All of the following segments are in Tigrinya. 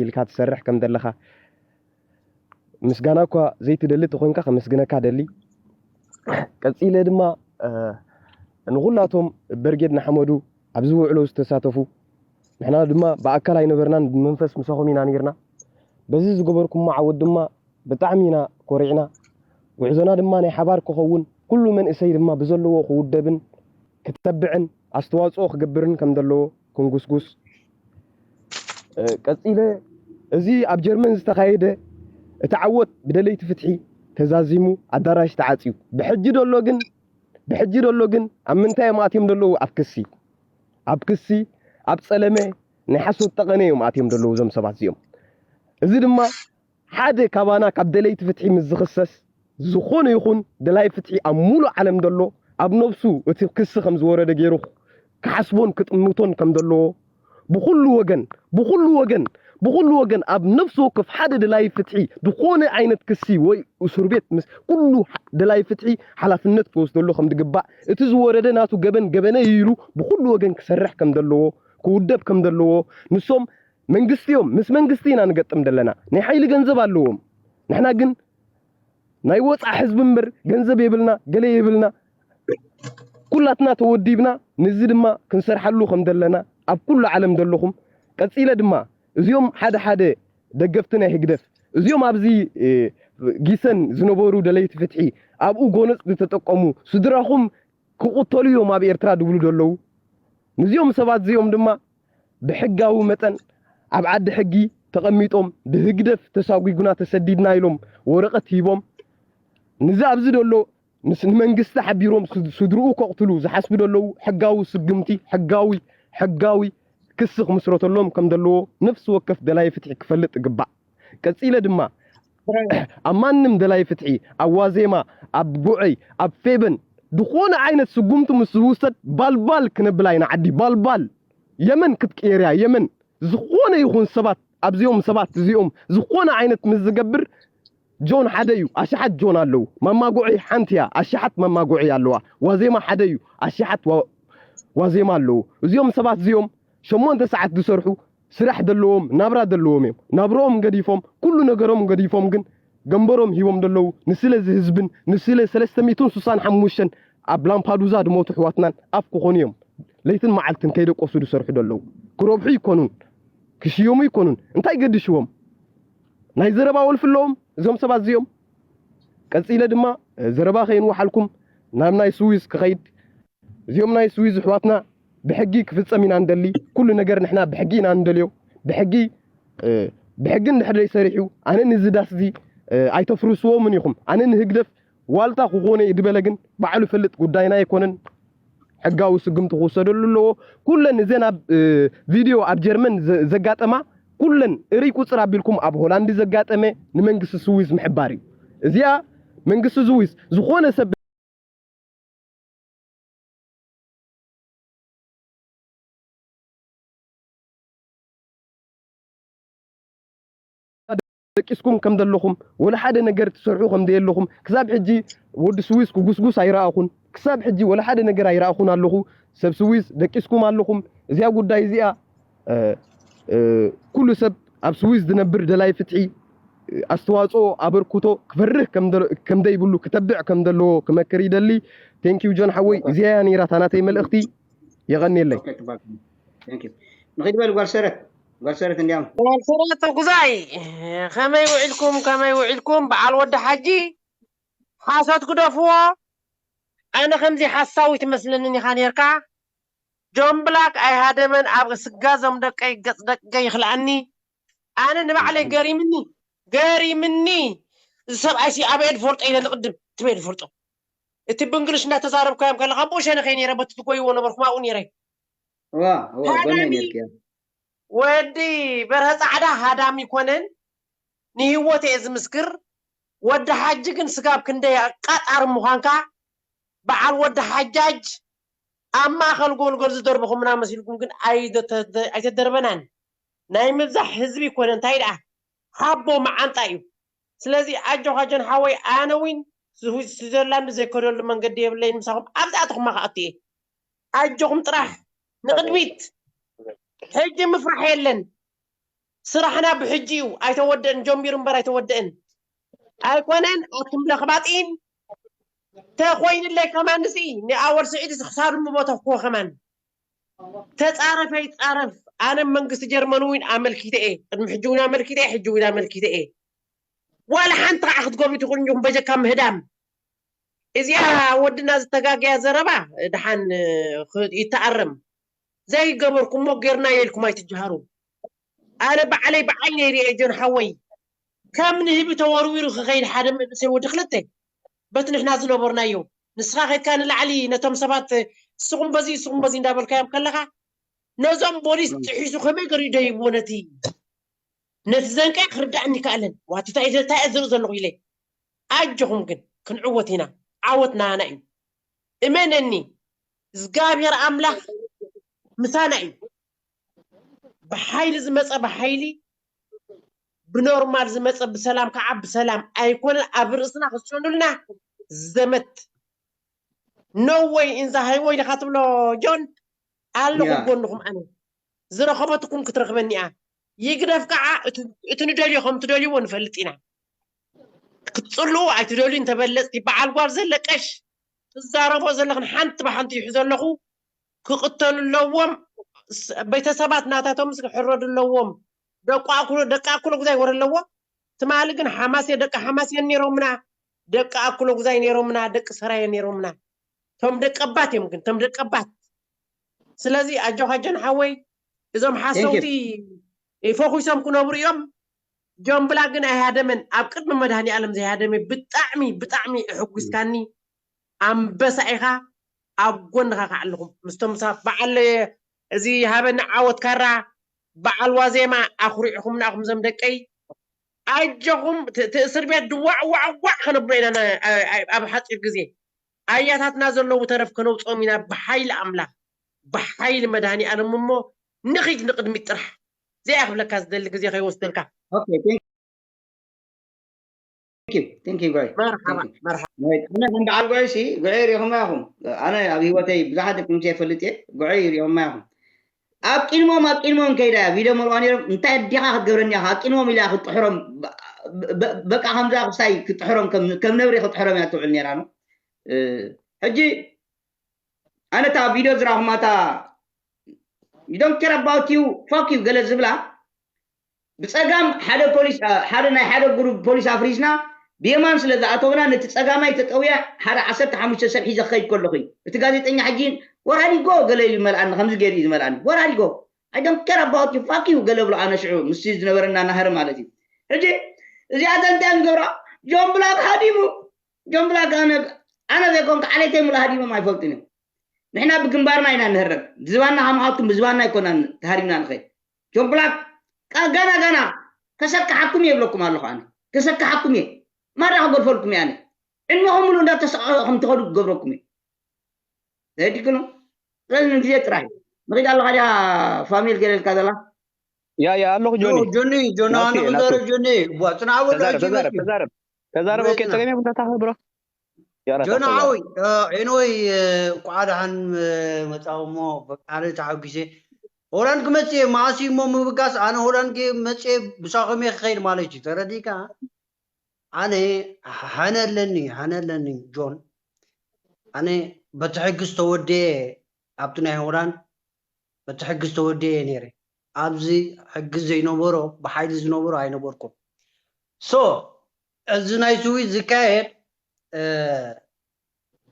ኢልካ ትሰርሕ ከም ዘለኻ ምስጋና እኳ ዘይትደሊ ተኾይንካ ከመስግነካ ደሊ። ቀጺለ ድማ ንኹላቶም በርጌድ ንሓመዱ ኣብዚ ውዕሎ ዝተሳተፉ፣ ንሕና ድማ ብኣካል ኣይነበርናን ብመንፈስ ምሳኹም ኢና ነይርና። በዚ ዝገበርኩሞ ዓወት ድማ ብጣዕሚ ኢና ኮሪዕና። ጉዕዞና ድማ ናይ ሓባር ክኸውን፣ ኩሉ መንእሰይ ድማ ብዘለዎ ክውደብን ክተብዕን ኣስተዋፅኦ ክገብርን ከም ዘለዎ ክንጉስጉስ። ቀፂለ፣ እዚ ኣብ ጀርመን ዝተኻየደ እቲ ዓወት ብደለይቲ ፍትሒ ተዛዚሙ ኣዳራሽ ተዓፅዩ። ብሕጂ ደሎ ግን ብሕጂ ደሎ ግን ኣብ ምንታይ እዮም ኣትዮም ደለዉ? ኣብ ክሲ ኣብ ክሲ ኣብ ፀለመ ናይ ሓሶት ጠቐነ እዮም ኣትዮም ደለዉ እዞም ሰባት እዚኦም። እዚ ድማ ሓደ ካባና ካብ ደለይቲ ፍትሒ ምስ ዝኽሰስ ዝኾነ ይኹን ደላይ ፍትሒ ኣብ ሙሉእ ዓለም ደሎ ኣብ ነብሱ እቲ ክሲ ከም ዝወረደ ገይሩ ክሓስቦን ክጥምቶን ከም ዘለዎ ብኹሉ ወገን ብኹሉ ወገን ብኹሉ ወገን ኣብ ነፍሲ ወከፍ ሓደ ደላይ ፍትሒ ዝኾነ ዓይነት ክሲ ወይ እስር ቤት ምስ ኩሉ ደላይ ፍትሒ ሓላፍነት ክወስደሉ ከም ዝግባእ እቲ ዝወረደ ናቱ ገበን ገበነ እዩ ኢሉ ብኹሉ ወገን ክሰርሕ ከም ዘለዎ ክውደብ ከም ዘለዎ ንሶም መንግስቲ እዮም ምስ መንግስቲ ኢና ንገጥም ዘለና ናይ ሓይሊ ገንዘብ ኣለዎም ንሕና ግን ናይ ወፃእ ህዝቢ እምበር ገንዘብ የብልና ገለ የብልና ኩላትና ተወዲብና ንዚ ድማ ክንሰርሓሉ ከም ዘለና ኣብ ኩሉ ዓለም ዘለኹም ቀፂለ ድማ እዚኦም ሓደ ሓደ ደገፍቲ ናይ ህግደፍ እዚኦም ኣብዚ ጊሰን ዝነበሩ ደለይቲ ፍትሒ ኣብኡ ጎነፅ ዝተጠቀሙ ስድራኹም ክቕተሉ እዮም ኣብ ኤርትራ ድብሉ ዘለዉ ንዚኦም ሰባት እዚኦም ድማ ብሕጋዊ መጠን ኣብ ዓዲ ሕጊ ተቐሚጦም ብህግደፍ ተሳጒጉና ተሰዲድና ኢሎም ወረቐት ሂቦም ንዚ ኣብዚ ደሎ ምስ ንመንግስቲ ሓቢሮም ስድርኡ ከቕትሉ ዝሓስቡ ደለዉ ሕጋዊ ስግምቲ ሕጋዊ ሕጋዊ ክሲ ክምስረተሎም ከም ዘለዎ ነፍሲ ወከፍ ደላይ ፍትሒ ክፈልጥ ይግባእ ቀጺለ ድማ ኣብ ማንም ደላይ ፍትሒ ኣብ ዋዜማ ኣብ ጉዐይ ኣብ ፌበን ዝኾነ ዓይነት ስጉምቲ ምስ ዝውሰድ ባልባል ክነብላ ኢና ዓዲ ባልባል የመን ክትቅየር እያ የመን ዝኾነ ይኹን ሰባት ኣብዚኦም ሰባት እዚኦም ዝኾነ ዓይነት ምስ ዝገብር ጆን ሓደ እዩ ኣሽሓት ጆን ኣለዉ ማማጉዒ ሓንቲ እያ ኣሽሓት ማማጉዒ ኣለዋ ዋዜማ ሓደ እዩ ኣሽሓት ዋዜማ ኣለዉ እዚኦም ሰባት እዚኦም ሸሞንተ ሰዓት ዝሰርሑ ስራሕ ዘለዎም ናብራ ዘለዎም እዮም ናብረኦም ገዲፎም ኩሉ ነገሮም ገዲፎም ግን ገንበሮም ሂቦም ዘለዉ ንስለ ዝህዝብን ንስለ ሰለስተ ሚእትን ሱሳን ሓሙሽተን ኣብ ላምፓዱዛ ድሞቱ ኣሕዋትናን ኣፍ ክኾኑ እዮም ለይትን መዓልትን ከይደቆሱ ዝሰርሑ ዘለዉ ክረብሑ ይኮኑን ክሽየሙ ይኮኑን እንታይ ገድሽዎም ናይ ዘረባ ወልፊ ኣለዎም እዞም ሰባት እዚኦም ቀፂለ ድማ ዘረባ ከይንወሓልኩም ናብ ናይ ስዊዝ ክኸይድ እዚኦም ናይ ስዊዝ ኣሕዋትና ብሕጊ ክፍፀም ኢና ንደሊ ኩሉ ነገር ንሕና ብሕጊ ኢና ንደልዮ ብሕጊ ብሕጊ እንድሕር ዘይሰሪሑ ኣነ ንዚ ዳስ እዚ ኣይተፍርስዎምን ኢኹም ኣነ ንህግደፍ ዋልታ ክኾነ እዩ ዝበለ ግን ባዕሉ ፈልጥ ጉዳይና ኣይኮነን ሕጋዊ ስግምቲ ክወሰደሉ ኣለዎ ኩለን እዘን ኣብ ቪድዮ ኣብ ጀርመን ዘጋጠማ ኩለን እርይ ቁፅር ኣቢልኩም ኣብ ሆላንድ ዘጋጠመ ንመንግስቲ ስዊዝ ምሕባር እዩ እዚኣ መንግስቲ ስዊዝ ዝኾነ ሰብ ደቂስኩም ከም ዘለኹም ወላ ሓደ ነገር ትሰርሑ ከም ዘየለኹም ክሳብ ሕጂ ወዲ ስዊዝ ክጉስጉስ ኣይረኣኹን ክሳብ ሕጂ ወላ ሓደ ነገር ኣይረኣኹን ኣለኹ ሰብ ስዊዝ ደቂስኩም ኣለኹም እዚኣ ጉዳይ እዚኣ ኩሉ ሰብ ኣብ ስዊዝ ዝነብር ደላይ ፍትሒ ኣስተዋፅኦ ኣበርክቶ ክፈርህ ከም ዘይብሉ ክተብዕ ከም ዘለዎ ክመክር ይደሊ thank you ጆን ሓወይ እዚኣ እያ ነይራ እታ ናተይ መልእኽቲ የቐንየለይ ንኺድ በል ጓል ሰረት ጓል ሰረት እንዲያም ጓል ሰረት ተጉዛይ ከመይ ውዒልኩም ከመይ ውዒልኩም በዓል ወዲ ሓጂ ሓሶት ግደፍዎ ኣነ ከምዚ ሓሳዊ ትመስለኒ ኢኻ ነርካ ጆን ብላክ ኣይሃደመን ኣብ ስጋ ዞም ደቀይ ገጽ ደቀይ ይኽልኣኒ ኣነ ንባዕለይ ገሪምኒ ገሪምኒ እዚ ሰብኣይ ሲ ኣበየ ድፈልጦ ኢለ ንቅድም ትበይ ድፈልጦ እቲ ብእንግሊሽ እንዳተዛረብካዮም ከለካ ብኡ ሸነኸይ ነይረ በቲ ትጎይዎ ነበርኩም ኣብኡ ነይረ ዋ ዋ ጎነይ ነርክያ ወዲ በርሀ ጻዕዳ ሃዳም ይኮነን ንህይወት እየ ዝምስክር ወዲ ሓጂ ግን ስጋብ ክንደይ ኣቃጣሪ ምዃንካ በዓል ወዲ ሓጃጅ ኣብ ማእኸል ጎልጎል ዝደርበኹምና መሲልኩም ግን ኣይተደርበናን ናይ ምብዛሕ ህዝቢ ይኮነ እንታይ ደኣ ሓቦ መዓንጣ እዩ ስለዚ ኣጆኻ ጆን ሓወይ ኣነ ዊን ስዊዘርላንድ ዘይከደሉ መንገዲ የብለይን ምሳኹም ኣብዚኣተኹም ማኸኣቱ እየ ኣጆኹም ጥራሕ ንቕድሚት ሕጂ ምፍራሕ የለን ስራሕና ብሕጂ እዩ ኣይተወደእን፣ ጀሚሩ እምበር ኣይተወደእን ኣይኮነን። ኣቱም ለኽባጢን ተኾይንለይ ከማን ንስኢ ንኣወል ስዒድ ክሳዱ ምቦተኽዎ ከማን ተጻረፈ ይጻረፍ። ኣነ መንግስቲ ጀርመን እውን ኣመልኪተ እየ፣ ቅድሚ ሕጂ እውን ኣመልኪተ እየ፣ ሕጂ እውን ኣመልኪተ እየ። ዋላ ሓንቲ ከዓ ክትገብሩ ትኽእሉ እንዲኹም በጀካ ምህዳም። እዚኣ ወድና ዝተጋገያ ዘረባ ድሓን ይተኣረም። ዘይገበርኩሞ ጌርናዮ ኢልኩም ኣይትጀሃሩ። ኣነ ባዕለይ ብዓይነይ ሪኤ ጆን ሓወይ ከም ንህቢ ተወርዊሩ ክኸይድ ሓደ መንእሰይ ወዲ ክልተ በቲ ንሕና ዝነበርናዮ ንስኻ ከድካ ንላዕሊ ነቶም ሰባት ስኹም በዚ ስኹም በዚ እንዳበልካዮም ከለኻ ነዞም ቦሊስ ጥሒሱ ከመይ ገሩ ደይብዎ ነቲ ነቲ ዘንቀ ክርዳእኒ ይከኣለን ዋቲ እንታይ እንታይ ዝርኢ ዘለኹ ኢለ ኣጆኹም ግን ክንዕወት ኢና። ዓወት ናና እዩ። እመነኒ እግዚኣብሔር ኣምላኽ ምሳና እዩ። ብሓይሊ ዝመፀ ብሓይሊ ብኖርማል ዝመፀ ብሰላም ከዓ ብሰላም ኣይኮነን ኣብ ርእስና ክስኑልና ዘመት no way in the highway ኢኻ ትብሎ ጆን ኣለኹ ጎንኹም ኣነ ዝረኸበትኩም ክትረኽበኒ እያ። ይግደፍ ከዓ እቲ ንደልዮ ከም ትደልይዎ ንፈልጥ ኢና። ክትፅልኡ ኣይትደልዩ እንተበለፅቲ በዓል ጓል ዘለቀሽ ትዛረቦ ዘለኽን ሓንቲ ብሓንቲ ይሑ ዘለኹ ክቕተሉ ኣለዎም። ቤተሰባት ናታቶምስ ክሕረዱ ኣለዎም። ደቂ ኣኩሎ ደቂ ኣኩሎ ጉዛይ ወረ ኣለዎ። ትማሊ ግን ሓማስ ደቂ ሓማስ እዮም ነይሮምና፣ ደቂ ኣኩሎ ጉዛይ ነይሮምና፣ ደቂ ሰራየ ነይሮምና። ቶም ደቀባት እዮም ግን ቶም ደቀባት። ስለዚ ኣጆኻ ጆን ሓወይ እዞም ሓሰውቲ ፈኹሶም ክነብሩ እዮም። ጆን ብላ ግን ኣይሃደመን። ኣብ ቅድሚ መድሃኒ ኣለም ዘይሃደመ ብጣዕሚ ብጣዕሚ እሕጉስካኒ። ኣንበሳ ኢኻ ኣብ ጎንኻ ከዓ ኣለኹም ምስቶም ምሳ በዓል እዚ ሃበኒ ዓወት ካራ በዓል ዋዜማ ኣኹሪዕኹምና ኢኹም ዘም ደቀይ ኣጆኹም እቲ እስር ቤት ድዋዕ ዋዕ ዋዕ ከነብሎ ኢና ኣብ ሓፂር ግዜ ኣያታትና ዘለዉ ተረፍ ከነውፅኦም ኢና ብሓይሊ ኣምላኽ ብሓይሊ መድሃኒ ኣለም እሞ ንኺድ ንቅድሚት ጥራሕ እዚኣ ክብለካ ዝደሊ ግዜ ከይወስደልካ ኣነ ከም በዓል ጉዕይ ሲ ጉዕይ ሪኹማ ኢኹም ኣነ ኣብ ህይወተይ ብዙሓት ደቂ ኣንስትዮ ይፈልጥ እየ ጉዕይ ሪኹማ ኢኹም ኣብ ቅድሞም ኣብ ቅድሞም ከይዳ ቪድዮ መልዋ ነይሮም እንታይ ኣዲኻ ክትገብረኒ ኢኻ ኣብ ቅድሞም ኢላ ክጥሕሮም በቃ ከምዛ ክሳይ ክጥሕሮም ከም ነብሪ ክጥሕሮም እያ ትውዕል ነይራ ነው ሕጂ ኣነ እታ ቪድዮ ዝረኹማ እታ you don't care about you fuck you ገለ ዝብላ ብፀጋም ሓደ ፖሊስ ሓደ ናይ ሓደ ግሩፕ ፖሊስ ኣፍሪስና ብየማን ስለ ዝኣተውና ነቲ ፀጋማይ ተጠውየ ሓደ ዓሰርተ ሓሙሽተ ሰብ ሒዘ ክኸይድ ከለኹ እዩ እቲ ጋዜጠኛ ሕጂ ወራዲጎ ገለ ኢሉ ዝመልኣኒ ከምዚ ገይሩ እዩ ዝመልኣኒ ወራዲጎ I don't care about you fuck you ገለ ብሎ ኣነ ሽዑ ምስ ዝነበረና ናህሪ ማለት እዩ ሕጂ እዚኣተን እንታይ እዮም ዝገብራ ጆን ብላክ ሃዲሙ ጆን ብላክ ኣነ ኣነ ዘይኮንኩ ዓሌተይ ሙሉ ሃዲሞም ኣይፈልጡን እዮም ንሕና ብግንባርና ኢና ንህረም ብዝባና ከማኻትኩም ብዝባና ኣይኮናን ተሃሪምና ንኸይድ ጆን ብላክ ጋና ጋና ከሰክሓኩም እየ ይብለኩም ኣለኹ ኣነ ከሰክሓኩም እየ ማራ ክገድፈልኩም እየ ኣነ ዕድሜኹም ሙሉ እንዳተሰቀኹም ትኸዱ ክገብረኩም እየ ዘዲክኑ ስለዚ ንግዜ ጥራሕ ንኺድ ኣለኻ ዲኻ ፋሚል ገለ ኢልካ ዘላ ያ ያ ኣለኹ ጆኒ ጆኒ ጆኒ ናብቲ- ኣነ ናብቲ- ክዛረብ ጆኒ ዋ ጽናዕ ወደ ተዛረብ ተዛረብ ተዛረብ ተዛረብ ኦኬ ጸገም የብሉ ተታኸ ብሮ ያ ራስ ጆኒ ተዛረብ። ሓወይ ኤንወይ እንኳዓ ደሓን መጻኹ እሞ ኣነ ተሓጒሰ ሆላንድ ክመጽእ እየ መዓስ እዩ እሞ ምብጋስ ኣነ ሆላንድ መጽእ ብሳኹም እየ ክኸይድ ማለት እዩ ተረዲእካ ኣነ ሓነ ኣለኒ ሓነ ኣለኒ ጆን ኣነ በቲ ሕጊ ዝተወደየ ኣብቲ ናይ ሆላንድ በቲ ሕጊ ዝተወደየ እየ ነይረ ኣብዚ ሕጊ ዘይነበሮ ብሓይሊ ዝነበሮ ኣይነበርኩን so እዚ ናይ ስዊዝ ዝካየድ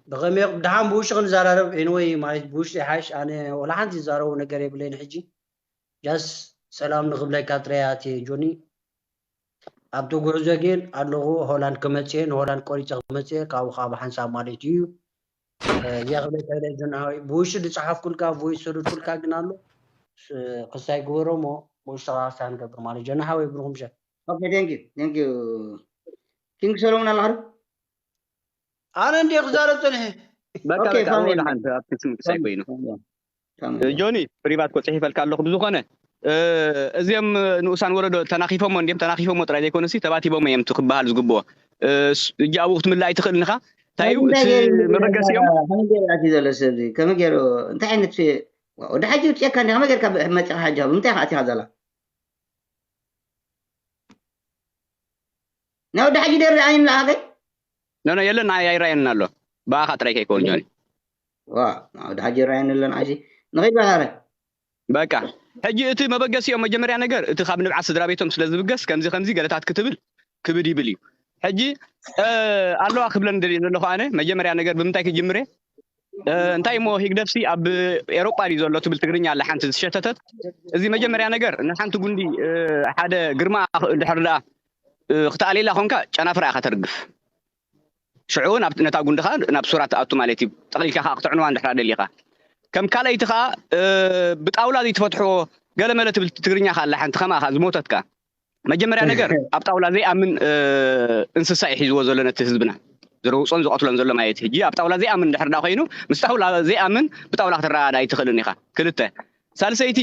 ብኸመይ ድሓን ብውሽጢ ክንዘራረብ ኤንወይ ማለት ብውሽጢ ይሓይሽ ኣነ ወላ ሓንቲ ዝዛረቦ ነገር የብለይን ሕጂ just ሰላም ንኽብለካ ጥራይ ኣትየ ጆኒ ኣብቲ ጉዕዞ ግን ኣለኹ ሆላንድ ክመፅእ እየ ንሆላንድ ቆሪፀ ክመፅእ እየ ካብኡ ከዓ ብሓንሳብ ማለት እዩ እዚኣ ክብለካ ኢለ ጆኒ ሓወይ ብውሽጢ ዝፀሓፍኩልካ ቮይስ ሰደድኩልካ ግን ኣሎ ክሳይ ግበሮ እሞ ብውሽጢ ከዓ ክሳይ ንገብር ማለት ጆኒ ሓወይ ብሩክ ምሸት ኦኬ thank you thank you ኪንግ ሰሎሞን ኣለኻ ዶ ኣነ እንዴ ክዛረብ ፀኒሐ በቃ ኦኬ፣ በቃ ፋሚሊ። ወደ ሓንቲ ኣብቲ ስም ክሳይ ኮይኑ ፋሚሊ። ጆኒ ፕሪቫት ኮ ፅሒፈልካ ኣለኹ ብዝኾነ እ፣ እዚኦም ንኡሳን ወረዶ ተናኺፎሞ እንዲም ተናኺፎሞ ጥራይ ዘይኮነሲ ተባቲቦሞ እዮም እቲ ክበሃል ዝግብኦ እ፣ ስ- እጂ ኣብኡ ክትምላእ ኣይትኽእልን ኢኻ እንታይ እዩ እቲ መበገሲኦም ከመይ ገይሩ ኣትዩ ዘሎ ሰብ እዚ ከመይ ገይሩ እንታይ ዓይነት ወዲ ሓጂ ውፅየካ እንዲ ከመይ ገይርካ መፂኻ ሓጂ ኣብ ምንታይ ኢኻ ኣቲኻ ዘላ ናይ ወዲ ሓጂ ደርቢ ኣይንለዓኸ? ኖ ኖ የለን፣ ኣይ ኣይራየን ኣሎ። ብኣኻ ጥራይ ከይከውን ጆኒ። ዋ፣ ናይ ወዲ ሓጂ ይረኣየኒ ኣሎ ንዓይ። ንኸይድ በሃረ። በቃ ሕጂ እቲ መበገሲኦም መጀመርያ ነገር እቲ ካብ ንብዓት ስድራ ቤቶም ስለ ዝብገስ ከምዚ ከምዚ ገለታት ክትብል ክብድ ይብል እዩ። ሕጂ እ፣ ኣለዋ ክብለን ደልየ ዘለኹ ኣነ መጀመርያ ነገር ብምንታይ ክጅምር እየ? እ፣ እንታይ እሞ ሂግደፍሲ ኣብ ኤሮጳ ድዩ ዘሎ ትብል ትግርኛ ኣላ ሓንቲ ዝሸተተት። እዚ መጀመርያ ነገር ንሓንቲ ጉንዲ እ፣ ሓደ ግርማ እንድሕር ደኣ እ፣ ክትኣልየላ ኮንካ ጨናፍራ ኢኻ ተርግፍ። ሽዑ ናብ ነታ ጉንዲ ኸዓ ናብ ሱራ ትኣቱ ማለት እዩ። ጠቕሊልካ ኸዓ ክትዕንዋ እንድሕር ደሊኻ። ከም ካልኣይቲ ኸዓ እ፣ ብጣውላ ዘይትፈትሕዎ ገለመለ ትብል ትግርኛ ኸዓ ኣላ ሓንቲ ከማኻ ዝሞተትካ። መጀመርያ ነገር ኣብ ጣውላ ዘይኣምን እ፣ እንስሳ እዩ ሒዝዎ ዘሎ ነቲ ህዝብና ዝረውፆን ዝቐትሎን ዘሎ ማለት እዩ። ሕጂ ኣብ ጣውላ ዘይኣምን እንድሕር ዳ ኮይኑ ምስ ጣውላ ዘይኣምን ብጣውላ ክትረዳዳ ኣይትኽእልን ኢኻ። ክልተ ሳልሰይቲ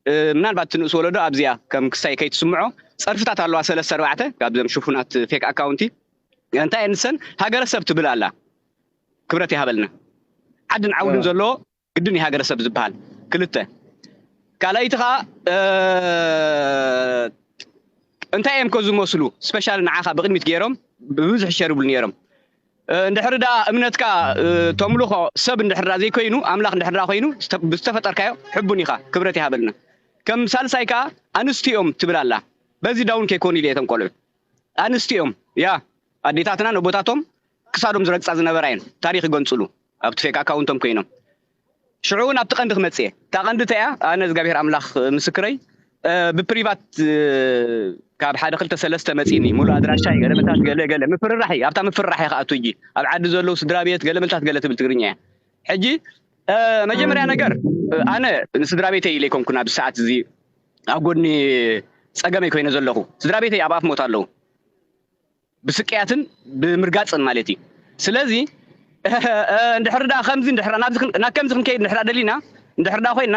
እ፣ ምናልባት እቲ ንእስ ወለዶ ኣብዚኣ ከም ክሳይ ከይትስምዖ ጸርፍታት ኣለዋ ሰለስተ ኣርባዕተ ካብዞም ሽፉናት ፌክ ኣካውንቲ እንታይ ንሰን ሃገረሰብ ትብል ኣላ። ክብረት ይሃበልና። ዓድን ዓውድን ዘለዎ ግድን እዩ ሃገረሰብ ዝበሃል። ክልተ ካልኣይቲ ኸዓ እ፣ እንታይ እዮም ከ ዝመስሉ ስፔሻል ንዓኻ ብቅድሚት ገይሮም ብብዝሒ ሸር ይብሉ ነይሮም። እ፣ እንድሕር ደኣ እምነትካ እ፣ ተምልኾ ሰብ እንድሕር ደኣ ዘይኮይኑ ኣምላኽ እንድሕር ደኣ ኮይኑ ዝተ- ብዝተፈጠርካዮ ሕቡን ኢኻ፣ ክብረት ይሃበልና። ከም ሳልሳይ ከኣ ኣንስቲኦም ትብል ኣላ። በዚ ዳውን ከይኮኑ ኢለ እቶም ቆልዑ ኣንስቲኦም ያ ኣዴታትና ነቦታቶም ክሳዶም ዝረግጻ ዝነበራ እየን ታሪኽ ይገንጽሉ ኣብቲ ፌክ ኣካውንቶም ኮይኖም። ሽዑ እውን ኣብቲ ቀንዲ ክመጽእ እየ። እታ ቀንዲ እንታይ እያ? ኣነ እግዚኣብሔር ኣምላኽ ምስክረይ እ፣ ብፕሪቫት እ፣ ካብ ሓደ ክልተ ሰለስተ መጺኒ ሙሉእ ኣድራሻይ ገለ መታት ገለ ገለ ምፍርራሕ እዩ። ኣብታ ምፍርራሕ እየ ክኣቱ እጂ ኣብ ዓዲ ዘለዉ ስድራ ቤት ገለ መታት ገለ ትብል ትግርኛ እያ። ሕጂ እ፣ መጀመርያ ነገር እ፣ ኣነ ንስድራ ቤተይ ኢለ ኣይኮንኩን ኣብዚ ሰዓት እዚ ኣብ ጎድኒ ጸገመይ ኮይነ ዘለኹ። ስድራ ቤተይ ኣብ ኣፍ ሞት ኣለዉ። ብስቅያትን ብምርጋፅን ማለት እዩ። ስለዚ እ፣ እንድሕር ዳ ከምዚ እንድሕር ናብ ከምዚ ክንከይድ እንድሕር ደሊና እንድሕር ዳ ኮይና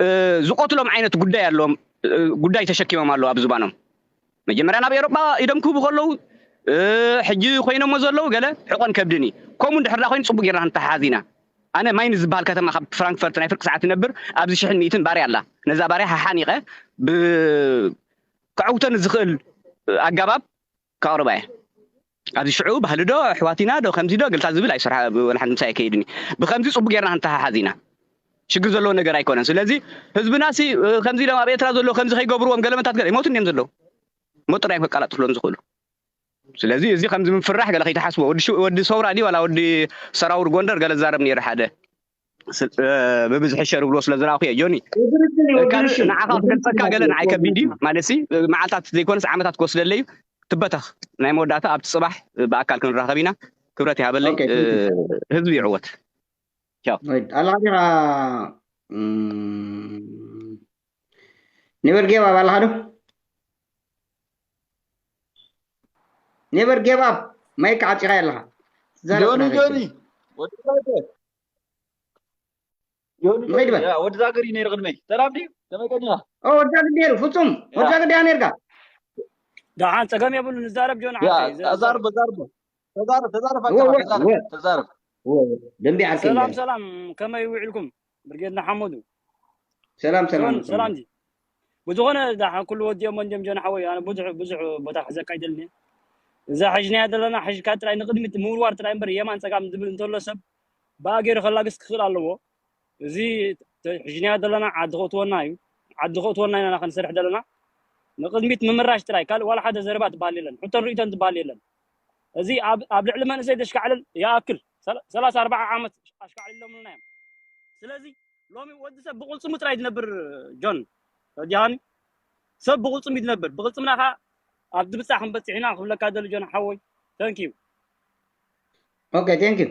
እ፣ ዝቆትሎም ዓይነት ጉዳይ ኣለዎም እ፣ ጉዳይ ተሸኪሞም ኣለዉ ኣብ ዝባኖም። መጀመርያ ናብ ኤሮጳ ኢዶም ክህቡ ከለዉ እ፣ ሕጂ ኮይኖሞ ዘለዉ ገለ ሕቆን ከብድን እዩ። ከምኡ እንድሕር ዳ ኮይኑ ፅቡቅ ጌርና ክንተሓሓዝ ኢና። ኣነ ማይን ዝበሃል ከተማ ካብ ፍራንክፈርት ናይ ፍርቂ ሰዓት ይነብር። ኣብዚ ሽሕን ሚእትን ባርያ ኣላ። ነዛ ባርያ ሓሓኒቐ ብ- ከዐውተኒ ዝኽእል ኣገባብ ከቕርባ እየ። ኣብዚ ሽዑ ባህሊ ዶ ኣሕዋት ኢና ዶ ከምዚ ዶ ገልታ ዝብል ኣይሰርሓ ወላ ሓንቲ ምሳይ ኣይከይድን እዩ። ብከምዚ ፅቡቅ ጌርና ክንተሓሓዝ ኢና። ሽግር ዘለዎ ነገር ኣይኮነን። ስለዚ ህዝብና ሲ ከምዚ ኢሎም ኣብ ኤርትራ ዘሎ ከምዚ ከይገብርዎም ገለመታት ገለ ይሞቱ እዮም ዘለዉ ሞት ጥራይ ከቃላጥፍሎም ዝኽእሉ። ስለዚ እዚ ከምዚ ምፍራሕ ገለ ከይተሓስቦ ወዲ ሽ- ወዲ ሰውራ ድዩ ዋላ ወዲ ሰራውር ጎንደር ገለ ዝዛረብ ነይሩ ሓደ ስል- እ፣ ብብዝሒ ሸር ብሎ ስለ ዝረኣኹ እየ ጆኒ። ካልእ ንዓኻ ክገልጸካ ገለ ንዓይ ከቢድ እዩ ማለት ሲ መዓልታት ዘይኮነስ ዓመታት ክወስደለይ እዩ። ትበተኽ ናይ መወዳእታ ኣብቲ ጽባሕ ብኣካል ክንራኸብ ኢና። ክብረት ይሃበለይ። ኦኬ፣ እ፣ thank you። ህዝቢ ይዕወት። ቻው። ወይድ ኣላ ዲኻ? እም፣ ኔቨር ጌቭ ኣፕ ኣለኻ ዶ? ኔቨር ጌቭ ኣፕ ማይክ ዓጺኻ ኣለኻ። ትዛረብ ጆኒ ጥራሕ ጆኒ ኣይትብል። ወዲ ብራዘ ዮኒ፣ ንኸይድ በል። ያ፣ ወዲ ዛገር እዩ ነይሩ ቅድመይ። ሰላም ድዩ? ከመይ ቀኒኻ? ኦ፣ ወዲ ዛገር ነይሩ፣ ፍጹም። ያ። ወዲ ዛገር ዲኻ ነይርካ? ደሓን፣ ጸገም የብሉን፣ ንዛረብ ጆን ያ፣ ሓወይ፣ ዘ-፣ ኣዛርቦ፣ ኣዛርቦ። ተዛረብ፣ ተዛረብ፣ እወ፣ ኣጆኻ፣ እወ፣ ተዛረብ፣ እወ። ተዛረብ። እወ፣ እወ። ደንቢ ዓርከይ ሰላም፣ ነይሩ። ሰላም፣ ከመይ ውዒልኩም? ብርጌድ ንሓመዱ። ሰላም፣ ሰላም፣ ጆን፣ ኩሉ። ሰላም ድዩ? ብዝኾነ፣ ደሓን፣ ኩሉ ወዲኦም ወንድም ጆን ሓወይ፣ ኣነ ብዙሕ፣ ብዙሕ ቦታ ክሕዘካ ኣይደልን እየ። እዛ ሒዝናያ ዘለና፣ ሒዝካ ጥራይ ንቕድሚት ምውርዋር ጥራይ እምበር፣ የማን ጸጋም ዝብል እንተሎ ሰብ፣ ብኣ ገይሩ ከላግስ ክኽእል ኣለዎ። እዚ ተ-፣ ሒዝናዮ ዘለና ዓዲ ከእትወና እዩ። ዓዲ ከእትወና ኢና ክንሰርሕ ዘለና። ንቕድሚት ምምራሽ ጥራይ፣ ካልእ ዋላ ሓደ ዘረባ ትበሃል የለን። ሕቶን ርእይቶን ትበሃል የለን። እዚ ኣብ፣ ኣብ ልዕሊ መንእሰይ ዘሽካዕልል ይኣክል ሰላ-፣ ሰላሳ ኣርባዓ ዓመት ኣሽካዕሊሎምልና እዮም። ስለዚ ሎሚ ወዲ ሰብ ብቕልጽሙ ጥራይ ዝነብር ጆን፣ ረዲኻኒ? ሰብ ብቕልጽሙ እዩ ዝነብር። ብቕልጽምና ኸኣ ኣብቲ ብጻሕ ክንበጽሕ ኢና ክብለካ ደሊ ጆን ሓወይ። Thank you። ኦኬ፣ thank you።